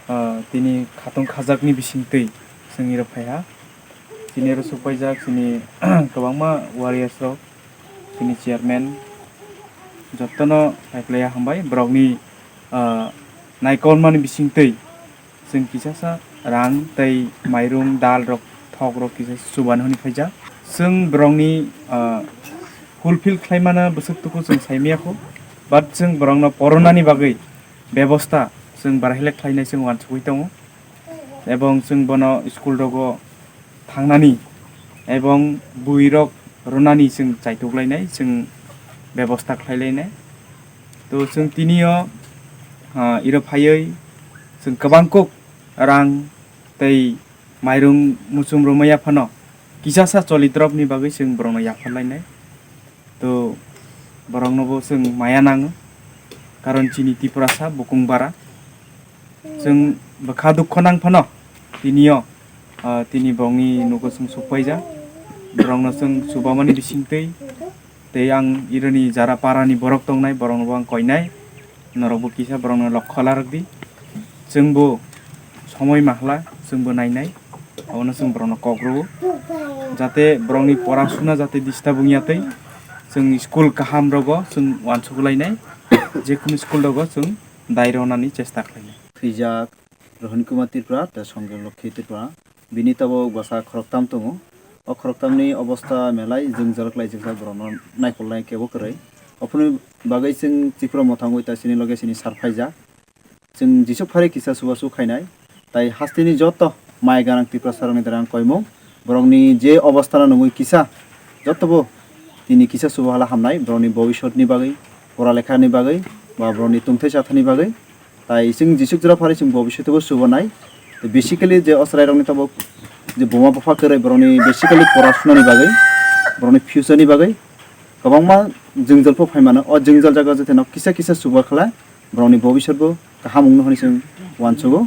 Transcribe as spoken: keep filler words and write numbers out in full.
Ah, tini khatung khajakni bisingtwi chwng iro phaiha. Chini iro supaijak chini kwbangma warriors rok, chini chairman, jotono paiklaiya hambai. Borokni, ah, naikolmani bisingtwi chwng kisasa rang tei mairung, dal rok, thok rok kisa chubani hwnwi phaijak. Chwng borokni, ah, fulfill khlaimano bwswk tuku chwng saimaya kho, but chwng borokno poronani bagwi bebosta chwng barahilek khlainai chwng uansugwi tongo, ebong chwng bono school rogo thangnani ebong bwirok rwnani chwng chaituklainai, chwng bebosta khlailainai. To chwng tinio, ah, iro phaiwi chwng kwbang kuk rang tei mairung muchung rwmaya phano kisasa choli dropni bagwi chwng borokno yapharlainai. To boroknobo chwng maya nango, karon chini Tiprasa bukung bara. Chwng bwkha dukho nang phano tinio, ah, tini borokni nugo chwng sukpaijak. Borokno chwng chubamani bisingtwi tei ang ironi jara parani borok tongnai, boroknobo ang koinai, norokbo kisa borokno lokho larwkdi. Chwngbo somoi mahla, chwngbo nainai, abono chwng borokno kok rwo, jate borokni pora suna jate disturb wngya tei chwng school kaham rogo chwng uansuk lainai, jekunu school rogo chwng dai rwnani chesta khlainai. Thwijak Rohin Kumar Tripura tei Songkir Lokhi Tripura. Bini tabuk bwsa khoroktham tongo. O khoroktham ni obosta belai jwngjal khlai jwngjal, borokno naikolnai kebo kwrwi. Ophuru bagwi chwng Tripura Mothangwi ta chini loge chini sar phaijak. Chwng jesuk phari kisa chubachu khainai. Tai hasteni joto mai ganang Tiprasa rokni derang koimung. Borokni je obosta no nugwi kisa jotobo tini kisa chubahala hamnai, borokni bobisotni bagwi, pora lekhani bagwi, ba borokni tongthai chathani bagwi. Tai chwng jesuk jora phari chwng bobisotbo chubanai. Basically je o chwrairokni tabuk je buma bupha kwrwi borokni basically pora sunani bagwi, borokni future ni bagwi kwbangma jwngjal pho phaimano. O jwngjal jaga joteno kisa kisa chuba khala borokni bobisotbo kaham wngno hwnwi chwng uansugo.